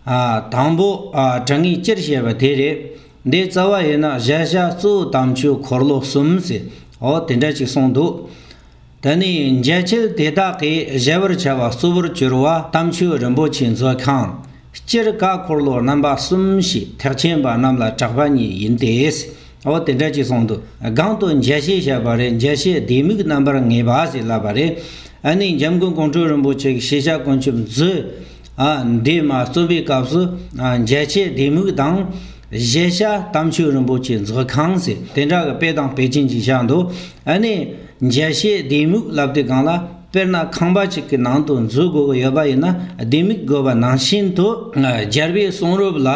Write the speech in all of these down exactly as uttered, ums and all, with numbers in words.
ཨ་དང་པོ་ཨ་དྲང་ངེས་སྤྱིར་བཤད་པ་དེ་རེད། འདི་རྩ་བ་ཡིན་ན་གཞལ་བྱ་གཙོ་བོ་དམ་ཆོས་འཁོར་ལོ་གསུམ་ཟེར། འོ་དེ་འདྲ་ཅིག་གསུངས་འདུག་དེ་ནས་འཇལ་བྱེད་དེ་དག་གིས་གཞལ་བར་བྱ་བ་གཙོ་བོར་གྱུར་པ་དམ་ཆོས་རིན་པོ་ཆེ་མཛོད་ཁང་། སྤྱིར་བཀའ་འཁོར་ལོ་རྣམ་པ་གསུམ་ཞེས་ཐེག་ཆེན་པ་རྣམས་ལ་གྲགས་པ་ཉིད་ཡིན་ཏེ། འོ་དེ་འདྲ་ཅིག་གསུངས་འདུག་གོང་དུ་འཇལ་བྱེད་བཤད་པ་རེད། འཇལ་བྱེད་ལྡེ་མིག་རྣམ་པར་ངེས་པ་ཞེས་ལབ་པ་རེད། ཨ་ནི་འཇམ་མགོན་ཀོང་སྤྲུལ་རིན་པོ་ཆེ་གིས་ཤེས་བྱ་ཀུན་ཁྱབ་མཛོད་ཨ་འདི་མ་རྩོམ་པའི་སྐབས་སུ་ཨ་འཇལ་བྱེད་ལྡེ་མིག་དང་། གཞལ་བྱ་དམ་ཆོས་རིན་པོ་ཆེ་མཛོད་ཁང་ཟེར་དེ་འདྲ་གི་དཔེ་དང་དཔེ་ཅན་ཅིག་བཞག་འདུག་ཨ་ནི་འཇལ་བྱེད་ལྡེ་མིག་ལབ་དུས་སྒང་ལ། དཔེར་ན་ཁང་པ་གཅིག་གི་ནང་དུ་འཛུལ་དགོས་ཀྱི་ཡོད་པ་ཡིན་ན། ལྡེ་མིག་དགོས་པ་ནང་བཞིན་དུ། རྒྱལ་བའི་གསུང་རབ་ལ་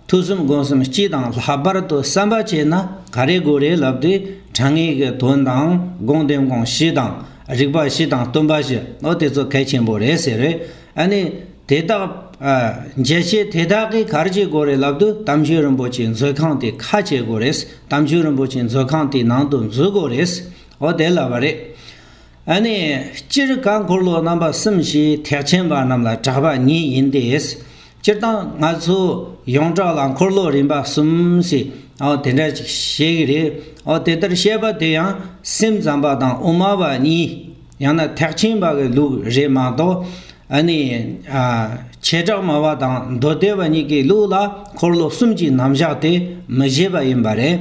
ཐོས་བསམ་སྒོམ་གསུམ་སྤྱི་དང་ལྷག་པར་དུ་བསམ་པ་བྱས་ན་ག་རེ་དགོས་རེད་ལབ་དུས། དྲང་ངེས་ཀྱི་དོན་དང་སྒོམ་བདེན་སྒོམ་བཞི་དང་རིགས་པ་བཞི་དང་སྟོན་པ་བཞི། འོ་དེ་ཚོ་གལ་ཆེན་པོ་རེད་ཟེར་རེད། ཨ་ནི་དེ་དག་ཨ་འཇལ་བྱེད་དེ་དག་གིས་ག་རེ་བྱེད་དགོས་རེད་ལབ་དུས། དམ་ཆོས་རིན་པོ་ཆེའི་མཛོད་ཁང་དེ་ཁ་ཕྱེ་དགོས་རེད། དམ་ཆོས་རིན་པོ་ཆེའི་མཛོད་ཁང་དེའི་ནང་དུ་འཛུལ་དགོས་རེད། འོ་དེ་ལབ་པ་རེད། ཨ་ནི་སྤྱིར་བཀའ་འཁོར་ལོ་རྣམ་པ་གསུམ་ཞེས་ཐེག་ཆེན་པ་རྣམས་ལ་གྲགས་པ་ཉིད་ཡིན་ཏེ། སྤྱིར་བཏང་ང་ཚོ་ཡོངས་གྲགས་ལ་འཁོར་ལོ་རིམ་པ་གསུམ་ཞེས་འོ་དེ་འདྲ་ཅིག་བཤད་ཀྱི་རེད། འོ་དེ་ལྟར་བཤད་པ་དེ་ཡང་སེམས་ཙམ་པ་དང་དབུ་མ་པ་གཉིས། ཡང་ན་ཐེག་ཆེན་པ་གི་ལུགས་རེད་མ་གཏོགས། ཨ་ནི་ཨ་བྱེ་བྲག་སྨྲ་བ་དང་མདོ་སྡེ་པ་གཉིས་ཀྱི་ལུགས་ལ་འཁོར་ལོ་གསུམ་གྱི་རྣམ་གཞག་དེ་མི་བཞེད་པ་ཡིན་པ་རེད།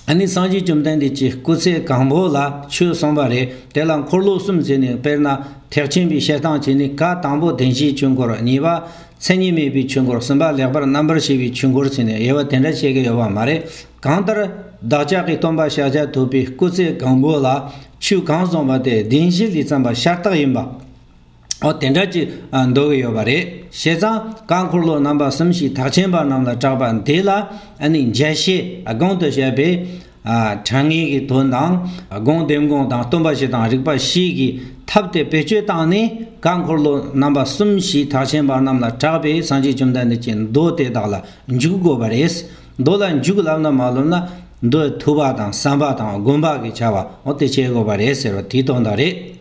ཨ་ནི་སངས་རྒྱས་བཅོམ་ལྡན་འདས་ཀྱིས་སྐུ་ཚེ་གང་པོ་ལ་ཆོས་གསུངས་པ་རེད། དེ་ལ་འཁོར་ལོ་གསུམ་ཟེར་ནས། དཔེར་ན་ཐེག་ཆེན་པའི་བཤད་སྟངས་བྱས་ནས། ཀ་དང་པོ་བདེན་བཞིའི་ཆོས་འཁོར། གཉིས་པ་མཚན་ཉིད་མེད་པའི་ཆོས་འཁོར། གསུམ་པ་ལེགས་པར་རྣམ་པར་ཤེས་པའི་ཆོས་འཁོར་ཟེར་ནས་དབྱེ་བ་དེ་འདྲ་བྱེད་ཀྱི་ཡོད་པ་མ་རེད། གང་ལྟར་བདག་ཅག་གི་སྟོན་པ་ཤཱཀྱ་ཐུབ་པའི་སྐུ་ཚེ་གང་པོ་ལ་ཆོས་གང་གསུངས་པ་དེ་བདེན་བཞི་ལས་བརྩམས་པ་ཤ་སྟག་ཡིན་པ། འོ་དེ་འདྲ་ཅིག་ཨ་འདོད་ཀྱི་ཡོད་པ་རེད། བྱས་ཙང་བཀའ་འཁོར་ལོ་རྣམ་པ་གསུམ་ཞེས་ཐེག་ཆེན་པ་རྣམས་ལ་གྲགས་པ་འདི་ལ། ཨ་ནི་འཇལ་བྱེད་གོང་དུ་བཤད་པའི་ཨ་དྲང་ངེས་ཀྱི་དོན་དང་སྒོམ་བདེན་སྒོམ་དང་སྟོན་པ་བཞི་དང་རིགས་པ་བཞི་གི་ཐབས་དེ་བེད་སྤྱོད་བཏང་ནས། བཀའ་འཁོར་ལོ་རྣམ་པ་གསུམ་ཞེས་ཐེག་ཆེན་པ་རྣམས་ལ་གྲགས་པའི་སངས་རྒྱས་བཅོམ་ལྡན་འདས་ཀྱི་མདོ་དེ་དག་ལ་འཇུག་དགོས་པ་རེད། མདོ་ལ་འཇུག་ལབ་ན་མ་ལབ་ན། མདོ་ཐོས་པ་དང་བསམ་པ་དང་སྒོམ་པ་གི་བྱ་བ་འོ་དེ་བྱེད་དགོས་པ་རེད་ཟེར་བ་དེའི་དོན་དག་རེད།